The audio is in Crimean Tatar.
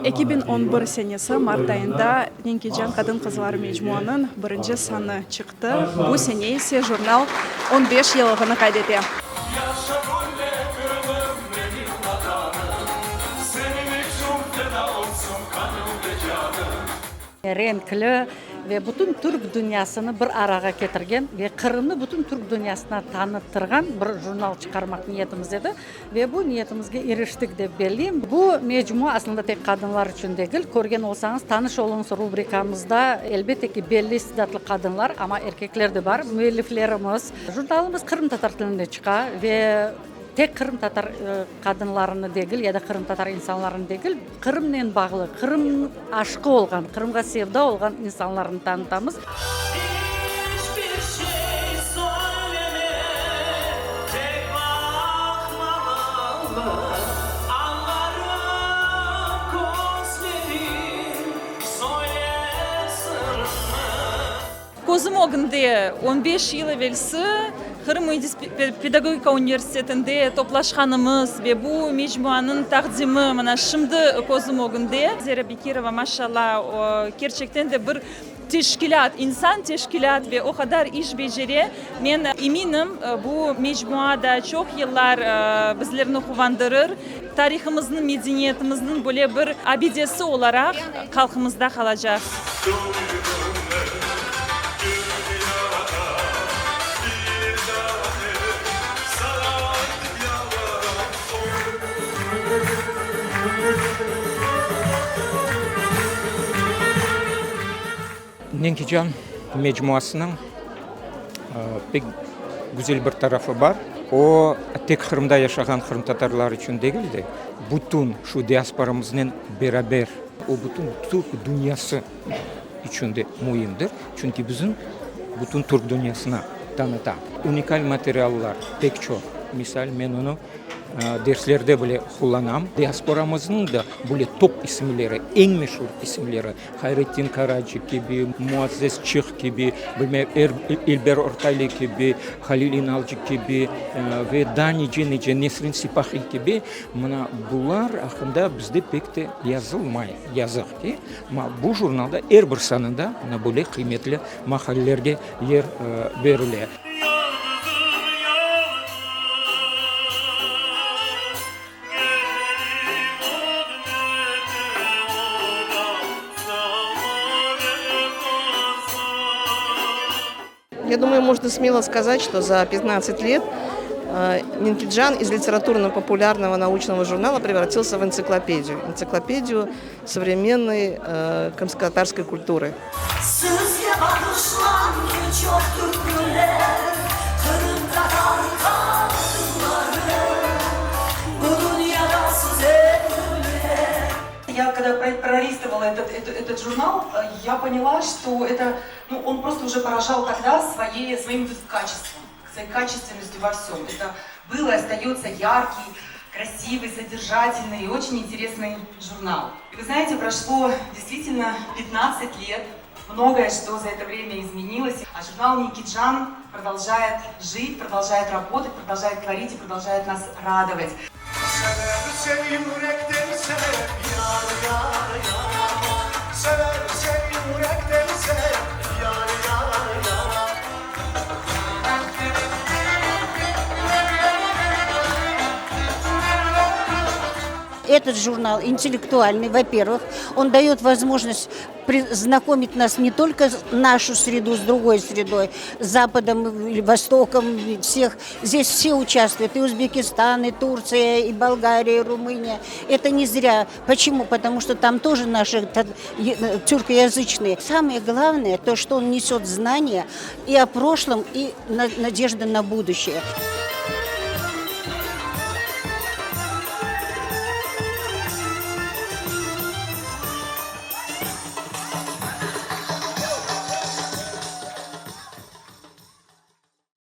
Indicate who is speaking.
Speaker 1: 2011 senesi mart ayında Nenkecan qadın-qızlar mecmuanıñ birinci sanı çıqtı, bu sene ise jurnal on beş yıllığını qayd ete.
Speaker 2: Renkli ve bütün türk dünyasını bir arağa ketirgen ve Qırımnı bütün türk dünyasına tanıttırğan bir jurnal çıqarmaq niyetimiz edi ve bu niyetimizge iriştik dep belleyim. Bu mecmua aslında tek qadınlar içün degil. Körgen olsañız, Tanış oluñız rubrikamızda, elbette ki, belli istidatlı qadınlar, amma erkekler de bar, müelliflerimiz. Jurnalımız qırımtatar tilinde çıqa ve tek qırımtatar qadınlarını degil ya da qırımtatar insanlarını degil, Qırımnen bağlı, Qırım aşqı olğan, Qırımğa sevda olğan insanlarnı tanıtamız.
Speaker 3: Közüm ögünde on beş yıl evelsi Qırım müendis pedagogika universitetinde toplaşqanımız ve bu mecmuanıñ taqdimi mına şimdi közüm ögünde. Zera Bekirova, maşallah, kerçekten de bir teşkilât, insan teşkilât ve o qadar iş becere. Men eminim, bu mecmua da çoq yıllar bizlerni quvandırır, tarihımıznıñ, medeniyetimizniñ böyle bir abidesi olaraq halqımızda qalacaq.
Speaker 4: Nenkecan mecmuasınıñ pek güzel bir tarafı bar. O, tek Qırımda yaşağan qırımtatarlar içün degil de, bütün şu diasporamıznen beraber, o bütün türk dünyası içün de müimdir. Çünki bizim bütün türk dünyasına tanıta. Unikal materiallar pek çoq. Misal, men onı derslerde bile qullanam. Diasporamıznıñ da böyle top isimleri, eñ meşur isimleri, Hayrettin Karaci kibi, Muazzez Çığ kibi, bilmem, İlber Ortaylı kibi, Halil İnalcık kibi ve daa nice-nice Nesrin Sipahi kibi, mına bular aqqında bizde pek te yazılmay, yazıq ki. Amma bu jurnalda er bir sanında mına böyle qıymetli maqalelerge yer berile.
Speaker 5: Я думаю, можно смело сказать, что за 15 лет Нинкиджан из литературно-популярного научного журнала превратился в энциклопедию. Энциклопедию современной крымско-татарской культуры.
Speaker 6: Я когда пролистывала этот, этот, этот журнал, я поняла, что это, ну, он просто уже поражал тогда своей, своим качеством, своей качественностью во всем. Это было и остается яркий, красивый, содержательный и очень интересный журнал. И вы знаете, прошло действительно 15 лет, многое что за это время изменилось, а журнал «Никиджан» продолжает жить, продолжает работать, продолжает творить и продолжает нас радовать.
Speaker 7: Этот журнал интеллектуальный, во-первых, он дает возможность знакомить нас не только нашу среду с другой средой, с Западом или Востоком, всех. Здесь все участвуют, и Узбекистан, и Турция, и Болгария, и Румыния. Это не зря. Почему? Потому что там тоже наши тюркоязычные. Самое главное, то, что он несет знания и о прошлом, и надежда на будущее.